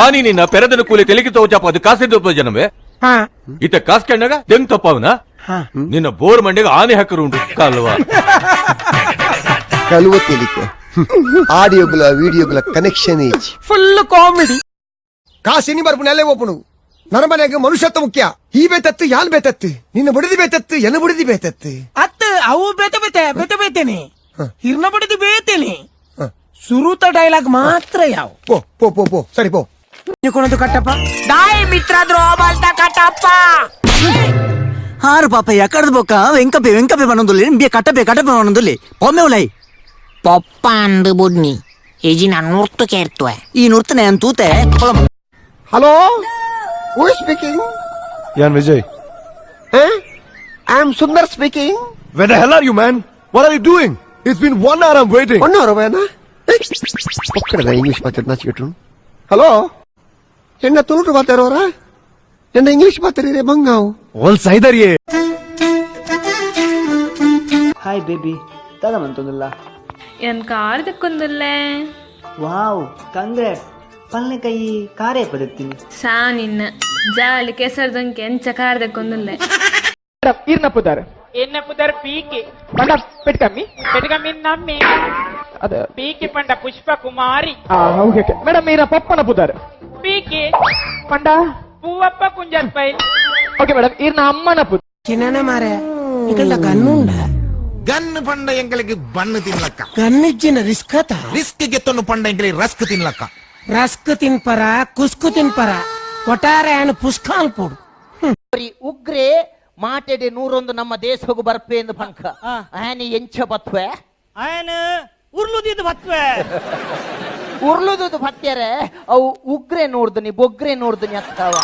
ಆನಿ ನಿನ್ನ ಪೆರದನ ಕೂಲಿ ತೆಲಿಗೆ ತೋಚಾಪ ಅದು ಕಾಸಿದ್ದು ಜನವೇ. ಹಾ. ಇತ್ತ ಕಾಸ್ ಕಂಡಾಗ ದೆಂಗ್ ತಪ್ಪಾವನ. ಹಾ. ನಿನ್ನ ಬೋರ್ ಮಂಡಿಗೆ ಆನೆ ಹಾಕರು ಉಂಟು ಕಲ್ವಾ. ಕಲುವ ತೆಲಿಕೆ, ಆಡಿಯೋಗಳ ವಿಡಿಯೋಗಳ ಕನೆಕ್ಷನ್ ಈಚ್. Full comedy. ಕಾಸಿನಿ ಬರ್ಪು ನೆಲೆ ಒಪ್ಪುನು. ನರಮನೆಗೆ ಮನುಷ್ಯತ್ವ ಮುಖ್ಯ. ಈ ಬೇತತ್ತು ಯಾನ್ ಬೇತತ್ತು, ನಿನ್ನ ಬುಡಿದಿ ಬೇತತ್ತು, ಎನ್ನ ಬುಡಿದಿ ಬೇತತ್ತು. ಅತ್ತ, ಅವು ಬೇತೆ ಬೇತೆ ಬೇತೆ ಬೇತೇನೆ, ಹಿರ್ನ ಬಡಿದು ಬೇತೇನೆ. ಸುರುತ ಡೈಲಾಗ್ ಮಾತ್ರ ಯಾವ. ಪೋ ಪೋ ಪೋ ಪೋ, ಸರಿ ಪೋ. ಕೊನದು ಕಟ್ಟಪ್ಪ ದಾಯ್ ಮಿತ್ರ ದ್ರೋಹ ಬಾಲ್ತ ಕಟ್ಟಪ್ಪ. ಹಾರು ಪಾಪಯ್ಯ ಕಡ್ದು ಬೊಕ್ಕ ವೆಂಕಪೆ ವೆಂಕಪೆ ಬನ್ನೊಂದುಲ್ಲೆ, ನಿಂಬೆ ಕಟ್ಟಪೆ ಕಟ್ಟಪೆ ಬನ್ನೊಂದುಲ್ಲೆ, ಪೊಮ್ಮೆ ಉಲೈ. ಪೊಪ್ಪ ಅಂದು ಬುಡ್ನಿ ಇಜಿನ ನುರ್ತು ಕೇರ್ತುವೆ. ಈ ನುರ್ತನೆ ಅಂತೂತೆ. ಹಲೋ, ಹೂ ಸ್ಪೀಕಿಂಗ್? ಯಾನ್ Vijay. I am Sundar speaking. Where the hell are you, man? What are you doing? It's been one hour, I'm waiting. One hour Vena English ಮಾತಾಡ್ ನಾಚಿಕೆಟ್ಟು. ಹಲೋ, ಎನ್ನ ತುಳುಟು ಮಾತಾಡೋರ, ಎನ್ನ ಇಂಗ್ಲಿಷ್ ಮಾತಾಡಿದ್ರೆ ಬಂಗಾವು. All ಸೈದರಿಯೇ. ಹಾಯ್ ಬೇಬಿ, ದಾದ ಮಂತೊಂದುಲ್ಲ? ಎನ್ car ದಕ್ಕೊಂದುಲ್ಲೆ. ವಾವ್, congrats! ಪಲ್ನೆ ಕೈ ಕಾರೇ ಪದತ್ತೀನಿ. ಸಾ ನಿನ್ನ ಜಾಲಿ ಕೆಸರ್ದಂಕೆ ಎಂಚ car ದಕ್ಕೊಂದುಲ್ಲೆ. ಇರ್ನ ಪುದರ್? ಎನ್ನ ಪುದರ್ ಪೀಕೆ ಪಂಡ ಪೆಟ್ಕಮ್ಮಿ ಪೆಟ್ಕಮ್ಮಿ ನಮ್ಮಿ ಅದ ಪೀಕೆ ಪಂಡ ಪುಷ್ಪ ಕುಮಾರಿ. ಓಕೆ ಮೇಡಮ್, ಇರ ಪಪ್ಪನ ಪುದರ್? ಪೀಕೆ ಪಂಡ ಪೂವಪ್ಪ ಕುಂಜರ್ ಪೈ. ಓಕೆ ಮೇಡಮ್, ಇರ್ನ ಅಮ್ಮನ ಪುದರ್? ಚಿನ್ನನ ಮಾರೆ, ఇక్కడ గన్నుండ? ಗನ್ ಪಂಡ ಎಂಗಳಿಗೆ ಬಣ್ಣು ತಿನ್ಲಕ್ಕ. ಗನ್ನಿಜ್ಜಿನ ರಿಸ್ಕ್ ಅತ? ರಿಸ್ಕ್ ಗೆತ್ತೊಂದು ಪಂಡ ಎಂಗಳಿಗೆ ರಸ್ಕ್ ತಿನ್ಲಕ್ಕ. ರಸ್ಕ್ ತಿನ್ಪರ, ಕುಸ್ಕು ತಿನ್ಪರ, ಒಟ್ಟಾರೆ ఆయన ಪುಸ್ಕಾಲ್ ಪೋಡು. ಉಗ್ರೆ ಮಾಟೆಡೆ ನೂರೊಂದು ನಮ್ಮ ದೇಶಗೂ ಬರ್ಪೆ ಎಂದು ಪಂಕ ಆನೆ ಎಂಚ ಬತ್ವೆ? ಆಯನ ಉರ್ಲುದಿದ್ದು ಬತ್ವೆ. ಉರ್ಲುದುದು ಬತ್ಯರೆ, ಅವು ಉಗ್ರೆ ನೋಡ್ದನಿ ಬೊಗ್ರೆ ನೋಡ್ದನಿ ಅತ್ತವ.